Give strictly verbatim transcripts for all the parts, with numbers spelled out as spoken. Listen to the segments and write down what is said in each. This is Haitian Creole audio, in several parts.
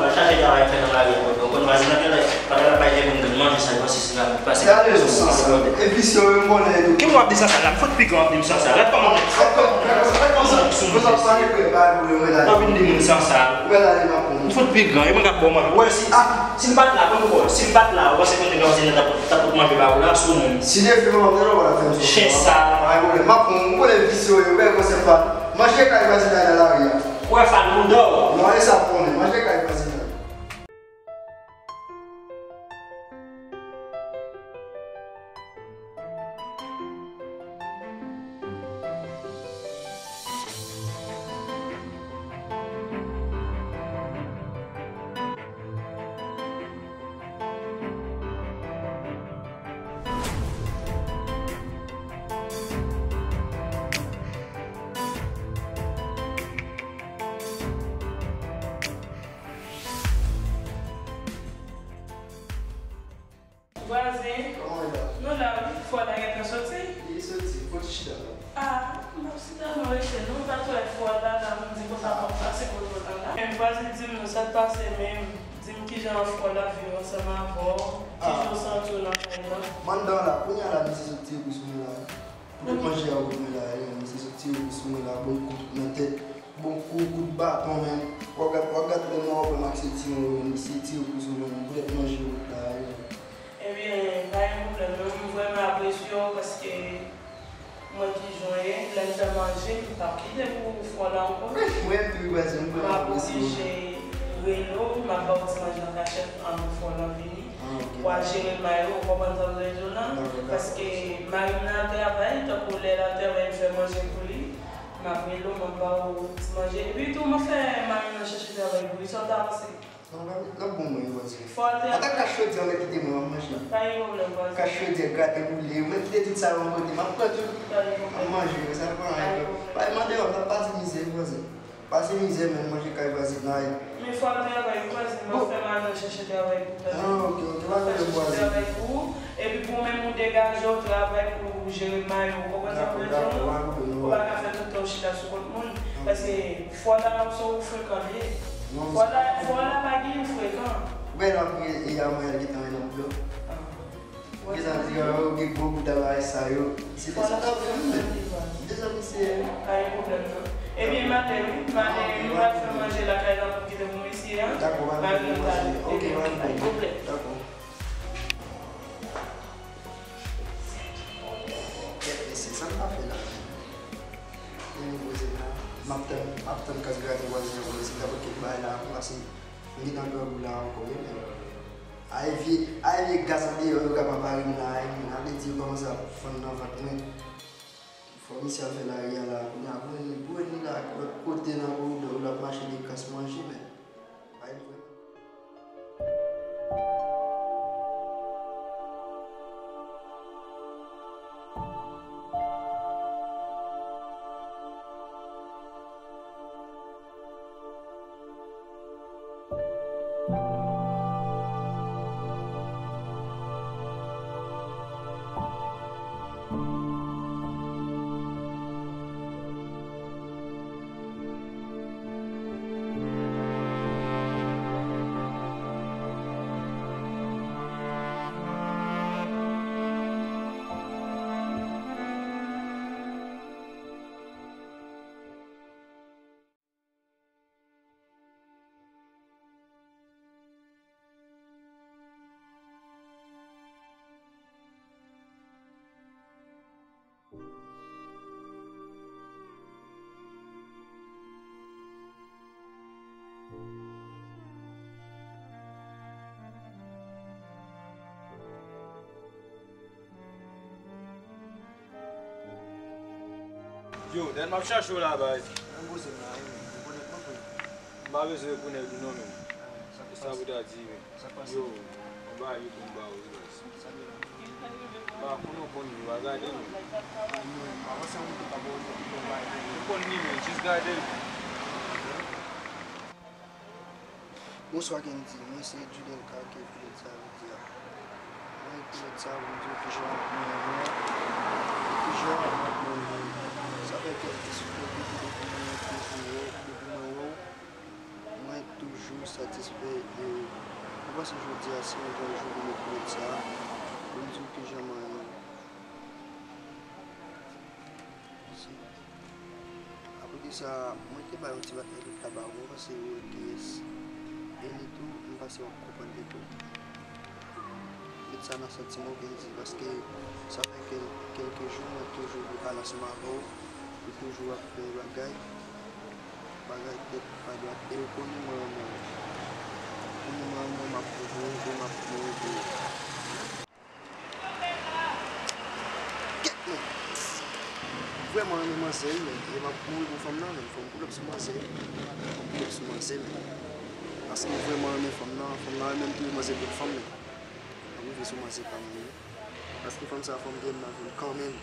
pral chache travay fè nan lari an, ou konprann? Vwazen nan genlè pa ta bay timoun grenn manje sa, li panse se la pase. Li a rezon, Sansal. E visye yo, m konnen yo. Ki moun w ap di Sansal la? M fout piga w ap di m Sansal. Gad kòman. Gad kòman, gad kòman, gad kòman sou moun. Ou pa vin di moun Sansal. M fout piga w, e mwen k ap ba w manje. Wè si, ah, si m pa t la, konn ou wè, si m pa t la, ou panse ke nèg la vwazen nan t ap, t ap pot manje ba ou la, sou moun. Si Dye vle, manman, m te lè w pa t ap fè m sou. Chen sal. Pa gen pwoblèm. M ap pran, m konnen visye yo, bèl konsèp pa. Manje kay vwazen nan lari a. Ou wè Fal, moun dò. Non, e sa m konnen. Manje kay vwazen nan. Vwazen. Kòman w ye la? Nou la wi, fwa la gentan soti. Li soti, fò ti chita la. Ah, m ap chita, nou rete, nou pa t wè fwa la, la, nou di konsa m ap pase kote w la la. Men vwazen, di m non, sa k pase menm? Di m kijan fwa la viv ansanm avè w, kijan w santi w nan kay la? M anndan la, kounye a la, misye sot tire kou sou mwen la. Poutèt manje a ou mwen la, e, misye sot tire kou sou mwen la, bon kou nan tèt, bon kou, kout baton menm. W ap gad, w ap gad menm nan w ap wè m ak se ti mwen yo menm, misye tire kou sou mwen menm, poutèt manje yo la, e. Ebyen, pa gen pwoblèm non, m vrèman apresye w paske mwen ki jan w ye, lè m fè manje, m p ap kite pou fwa la ankò. Mwen tou, wi, vwazen, m vrèman apresye w. M ap oblije rele w, m ap ba w ti manje an kachèt anvan fwa la vini. Ah, ok. Pou al jere may ou, ou konprann sa m vle di w la? Dakò, dakò. Paske mari m nan al travay, tankou lè l al travay, m fè manje pou li. M ap rele w, m ap ba w ti manje. Epi tou, m ap fè mari m nan chèche travay pou li. Sa w ta panse? Non, l ap, l ap bon mwen, vwazen. Fò w al travay. Ata kach chodyè, mèt kite mwen, m ap manje. Pa gen pwoblèm, vwazen. Kach chodyè, grate boule, mèt kite tout Sa yon kote, m ap pran tout. M ap manje, sa pa anyen. Pa mande w, m ap pase mizè, vwazen. Pase mizè, men manje kay vwazen nan. Men fò l travay, vwazen, m ap fè madanm chèche travay pou tande. Ah, ok, ok, pa pwoblèm, vwazen. Chèche travay pou ou, epi pou ou menm ou degaje w, travay pou ou jere mayo, ou konprann sa m vle di w? Ou pa ka fè tout tan w chita sou kont moun, paske fò la se yon frekan li ye. Fò la, fò la pa gen yon frekan. Ou gen nan pri e a mwen gentan nan blo. Ou gentan di, ah, ou gen gwo bout a bagay sa yo. Se de sa k ap fè m menm. De sa misye. Pa gen pwoblèm non. Ebyen, m ale wi, m ale, m pral fè manje lakay la pou m kite pou mesye a. Dakò, pa gen pwoblèm. Ok, pa gen pwoblèm. Dakò. Kèt mesye, sa n ap fè la? Ebyen, poze la. M ap tann, m ap tann kas grate vwazen an pou mesye ta pote kèk bagay la pou pase. M gentan grangou la ankò wi, men. Ay vye, ay vye gaz andeyò yo k ap anpare m la, ay, m ale di yo kòmanse ap fann nan vant mwen. Fò misye al fè lari a la, kounye a, pou ennmi, pou ennmi la, lòt kote nan koridò, l ap mache de kas manje, men. Ay, vrèman. Yo, dèt m ap chache w la, bay. Mwen poze m la, wi, men. Ou konnen mwen, wi. M pa bezwen rekonèt ou non, men. Ah, sa k pase? Sa pou ta di, men. Sa k pase? Yo, yon bagay yo pou m ba w, wi, baz. Sa gen la? M pa konn ou konn li, w a gade, men. Mwen, avan sa, mwen te pa ba w yon bagay, men. Ou konn li, men, jis gade l. Bonswa Kendy, mwen se Judelka ke pilòt sa a vle di a. Mwen pilòt sa a vle di kijan mwen renmen, kijan mwen renmen. Sa fè kèk ti souflè depi depi mwen toujou wè, depi mwen wè w, mwen toujou satisfè de ou. Mwen panse jodi a se yon bon jou pou mwen pilòt sa a, pou m di w kijan mwen renmen. Apre de sa, mwen te bay yon ti bat elit la ba ou, mwen panse ou wè kiyès. Elit ou, m panse w ap konprann li tou. Elit sa nan santiman w vin di, paske sa fè kèl-, kèlke jou mwen toujou vle pale ansanm avè w, ou toujou ap fè bagay, bagay tèt pa dwat, e ou konnen mwen renmen w. Ou konnen mwen renmen w, m ap pwouve w, e m ap mouri pou ou. Kèt, men. M vrèman renmen manzè, wi, men. E m ap mouri pou fanm nan, men. Fò m pull up sou manzè, wi. Fò m pull up sou manzè, men. Paske m vrèman renmen fanm nan. Fanm nan renmen m tou, manzè bèl fanm, men. M ap rive sou manzè pa m, wi. Paske fanm sa, fò m gen l nan vi m kanmenm.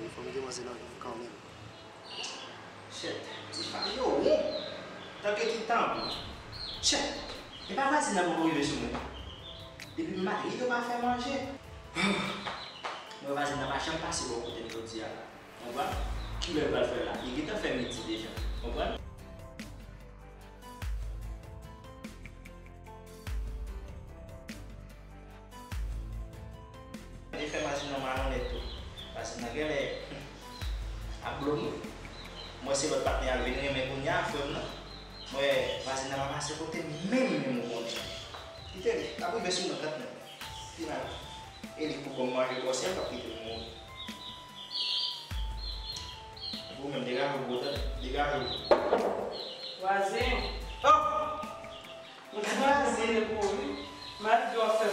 Wi, fò m gen manzè nan vi m kanmenm. Chèt, ti fanm yo won. Tanke ti tanbou. Chèt, e pa vwazin nan poko rive sou mwen. Depi maten, li tou pa fè manje. Mwen wè vwazin nan pa janm pase bò kote m jodi a. Konprann? Kilè l pral fè la? Li gentan fè midi deja. Konprann? Mwen te fè vwazin nan malonèt tou. Vwazin nan genlè ap blomi. Mwen se lòt patnè a l vin renmen kounye a, frè m nan. Mwen, vwazin nan pa pase kote m menm, menm ou konnen. Kite li, l ap rive sou mwen kanmenm. Final. E li pou ban m manje kòsè, l ap kite m mouri. Ou menm, degaje w, bro, tande. Degaje w. Vwazen. Oh! Mwen di vwazen pou ou, wi. Malgre w ap fè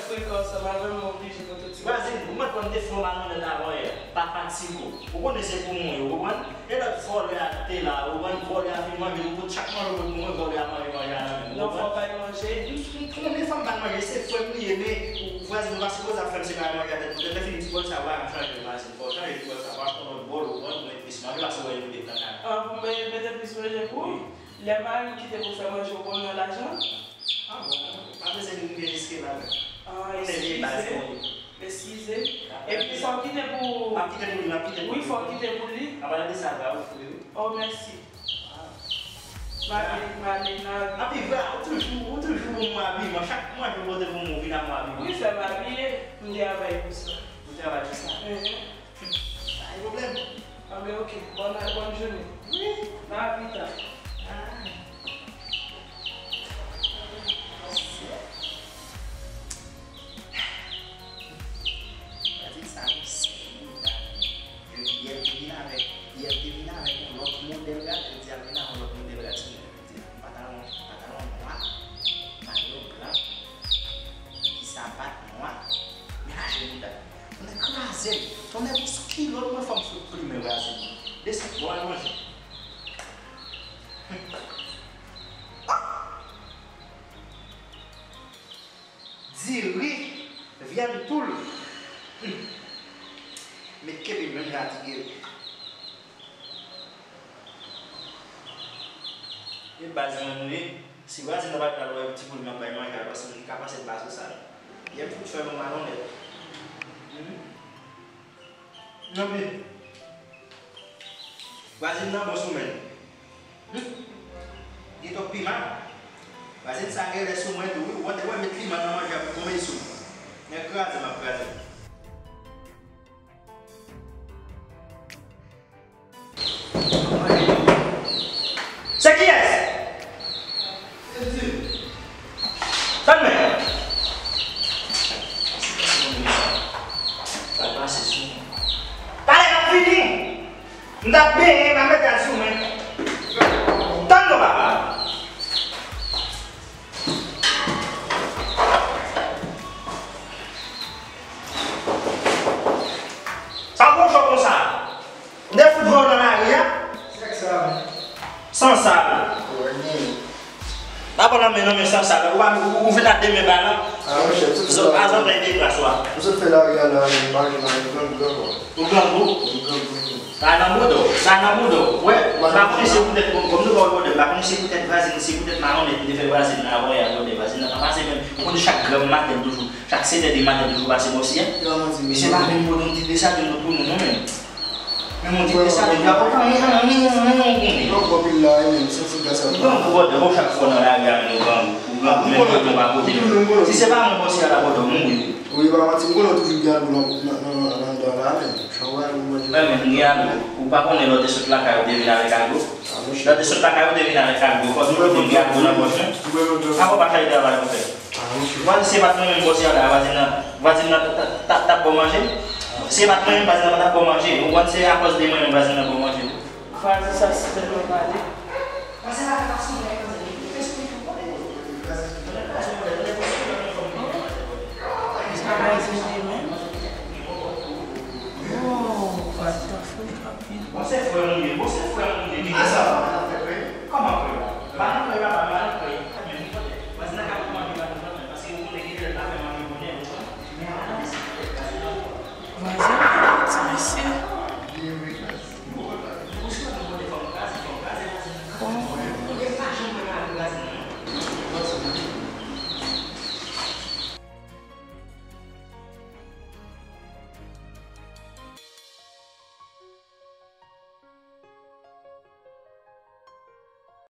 Vwazin, ou mèt konn te fè w malonèt avan yè. Pa fatige w. Ou konnen se pou mwen, ou konprann? E lòt vòlè a ki te la, ou konprann, vòlè a vin manje, ou pot chak manje ou pot pou mwen, vòlè a manje manje a nan men m, ou konprann? Non, fò w bay manje. M, m konnen fò m bay manje, se frè m li ye, men ou vwazin, ou pa sipoze ap fè m separe manje a tèt pou tèt. Lè fini ti bòl sa, ou pa ka chanje vwazin, fò w chanje ti bòl sa, pou w achte yon lòt bòl, ou konprann, pou met plis manje, paske w wè nou de tan la. Ah, pou mwen mete plis manje pou ou? Wi. Lè mari m kite pou fè manje, ou konn nan lajan? Ah bon, pa bezwen vin byen jiske la menm. Ah, konnen vye baz eskize. Eskize. Epi fò w kite pou... M ap kite pou li, m ap kite pou li. Wi, fò w kite pou li. Apa de sa va ofri wi. Oh, mèsi. Ah. M ale, m ale, m ale. Anpi vre, ou toujou, ou toujou bon mwen abiman. Chak mwen, ou pote pou mwen, ou vin ak mwen abiman. Wi, fè m abiye. M travay pou sa. Ou travay pou sa? Mhm. Pa gen pwoblèm. Anben, ok. Bòn, bòn jounen. Wi. Nan pita. Ah. Gade sa, wi, sèl li la. Epi yè l te vin avèk, yè l te vin avèk yon lòt modèl gate, l di al vin avèk yon lòt modèl gate, li di, pantalon, pantalon nwa, mayo blan, epi sapat nwa, men ajenou dat. Tonnè kraze m, tonnè bousou kilòt mwen fò m sot plimen vwazin nan. Desann, bon al manje. Diri, vyann poul. Hmm. Met kenbe menm jan a ti Geri. E baz mwen nou ye. Si vwazin nan pa t pral wè ti poul m ap bay manje a, paske li ka panse baz ou sa. Yè m fout fè l yon malonnèt. Hmm. Nan men. Vwazin nan bon sou men. Hmm. Gen twòp piman. Vwazin sa genlè sou mwen tou wi. Ou wè, ou wè met piman nan manje a pou konbyen sou mwen. Nèg kraze m ap kraze. Se kiyès? Tann men. Pral pase sou mwen. Talè n ap fini. M t ap benyen, m ap mete al sou mwen. Tann non papa. Sa gwo cho konsa. M te fout vòlò nan lari a. Sèk sa. San sal. Wè ni. Pa pran nan men, nan men san sal. Ou pa, ou, ou vin ak de men balan. Ah, monchè, m sot fè lari a. Zòt pa zòt nan de plas wa. M sot fè lari a la, m pa gen mari, m grangou ankò. Ou grangou? M grangou. Sa nan bouda w, sa nan bouda w. Wè, m pa konnen se poutèt, kòm, kòm nou pa wè bòdè, m pa konnen se poutèt vwazin, se poutèt malonnèt li te fè vwazin nan avan yè a bòdè, vwazin nan pa pase menm. Ou konnen chak granm maten toujou, chak sèt è di maten toujou pase bò si a. Misye pa menm pote yon ti desann pou nou non menm. Menm yon ti desann, li pa pote anyen, anyen, anyen, anyen. Yon gwo pil la, e menm, se ti gras ap. Ou grangou bòdè, bon chak fwa nan lari a menm ou grangou, ou grangou, menm kote w pa pote menm. Si se pa mwen bò si a la bòdè, w mouri wi. Wi, pa manti, m konnen w toujou gen alou nan, nan, nan, nan anndan la, men. Jan w wè alou manje. Wè, men, m gen alou. Ou pa konnen lè w te sot lakay ou te vin avèk alou? Lè w te sot lakay ou te vin avèk alou. Fòk nou te gen alou nan pòch nou. Avan pa chay travay pou fè. Vwazin, si se pa t mwen menm bò si a la, vwazin nan, vwazin nan t ap, t ap, t ap ba w manje. Si se pa t mwen menm, vwazin nan pa t ap ba w manje. Ou konn se akòz de mwen menm vwazin nan ba w manje. Vwazin sa si tèlman pale. Travay se demen. Oh, what the fuck? Bon, se frè nou ye, bon, se frè nou ye. Ki sa? Kòman frè? Pa nan frè, pa nan frè. Vwazin nan ka fè manje pa nan frè, paske ou konnen ki lè l pa fè manje bonè, ou konn. Men a la de sa, vwazin nan. Vwazin nan, ti mesye. Bon.